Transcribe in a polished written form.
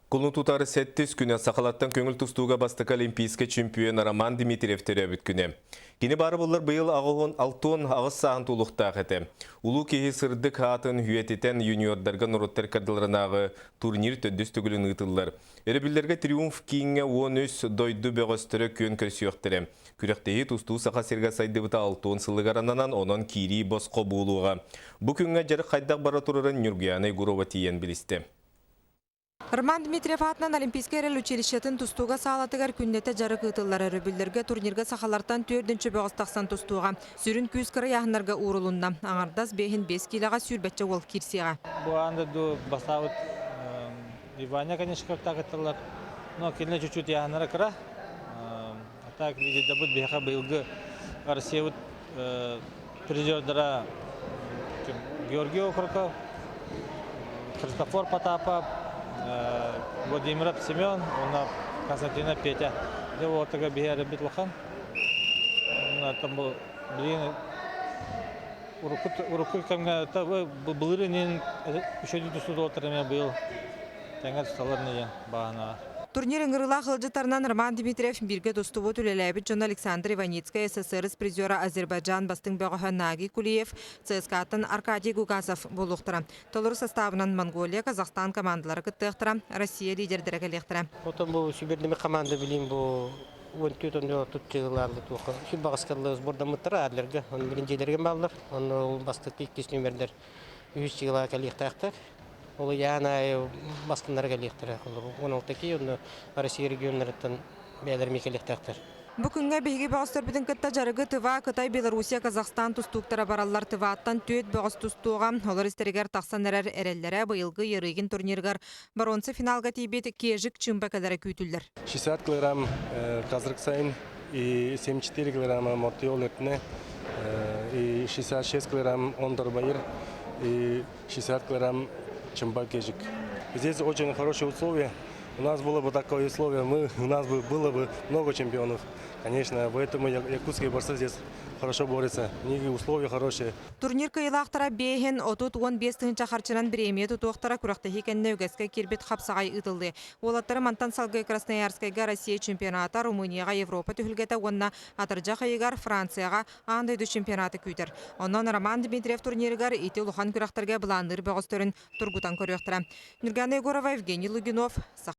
Кулун тутар сэттис күнэ сахалартан көҥүл тустууга бастакы олимпийскай чемпион Роман Дмитриев төрөөбүт күнэ. Кини баары буллар быйыл аҕыһын алтон аҕыс сааһын туолуохтаах этэ. Улуу киһи сырдык аатын үйэтитэн юниордарга норуоттар кардыларынааҕы турнир төрдүс төгүлүн ыытыллар. Өрөбүллэргэ Триумф кииҥҥэ 13 дойду бөҕөстөрө күөн көрсүөхтэрэ. Күрэхтэһии тустуу Саха сиргэ сайдыбыта 60 сылыгар ананан, онон киирии босхо буолуоҕа. Бу күҥҥэ дьарык хайдах бара турарын Ньургуйаана Егорова тиийэн билистэ. Роман Дмитриев аатынан Олимпийскай эрэл училищетын тустууга саалатыгар күннэтэ дьарык ыытыллар. Өрөбүллэргэ турнирга сахалартан төрдүнчү бөҕөс тахсан тустууга сүрүн күүс кырайааһыннарга уурулунна. Аҥардас биэһин биэс киилэҕэ сүүрбэччэ уол киирсиэҕэ. Бу аан дойду бастаабыт Иваня, конечно, кытталлар. Но кинилэр чуть-чуть яһаннара кыра. А так лидердабыт биһиэхэ быйылгы Россиябыт призердара Георгий Окроков, Христофор Потапов, Владимиров Семен уонна Константинов Петя. Дьэ уотага биһи эрэлбит улахан. Билигин урукку урукку кэмҥэ былырыын үчүгэй тустуу эмиэ быйыл тэҥҥэ тусталлар диэн баҕана. Турнир ыҥырыылаах ыалдьыттарынан Роман Дмитриев бииргэ тустубут үлэлээбит дьоно Александр Иваницкай, СССР призера Азербайджан бастыҥ бөҕөһө Наги Кулиев, ЦСКА-тан Аркадий Гугасов буолуохтара. Толору састаабынан Монголия, Казахстан командалара кыттыахтара, Россия лидердэрэ кэлиэхтэрэ. Отон бу сүбэрдими команда билим бу 14 онно туттиларды туха сүр багыскаллы сбордаммыттара адлерга, он биринчилерге баллар, онно бастыкы иккис нүмердер үһүс чыгыла кэлиэхтээхтэр. Ол ыйаан аайы бастыннара кэлиэхтэрэ. 16 кии онно Россия регионнарыттан бэйэлэр эмиэ кэлиэхтээхтэр. Бу күҥҥэ биһиги бөҕөстөрбүтүн кытта дьарыгы Тыва, Кытай, Белоруссия, Казахстан тустууктара бараллар. Тываттан түөрт бөҕөс тустууга, олор истэригэр тахсан эрэр эрэллэрэ быйылгы Ярыгин турнирыгар боруонса финалга тиийбит Кежик Чымба кэлэрэ күүтүллэр. 60 килограмм қазіргі сайын и 74 килограмма мортиол эртіне и 66 килограмм ондорбайыр и 60 килограмм чымба кежик. Здесь очень хорошие условия. У нас было бы такое условие, у нас бы было бы много чемпионов. Конечно, поэтому якутские борцы здесь хорошо борются. У них условия хорошие. Турнир кыайыылаахтара биэһин 30-15 тыһыынча харчынан бириэмийэ тутуохтара күрэхтэһии кэннэ үгэскэ киирбит хапсаҕай ыытыллыы. Уолаттары мантан салгыы Красноярскайга Россия чемпионата, Румынияҕа Европа түһүлгэтэ уонна атырдьах ыйыгар Францияҕа аан дойду чемпионата күүтэр. Онон Роман Дмитриев турнирыгар ити улахан күрэхтэргэ былаанныыр бөҕөстөрүн тургутан көрүөхтэрэ. Нюргана Егорова, Евгений Лугинов, Саха.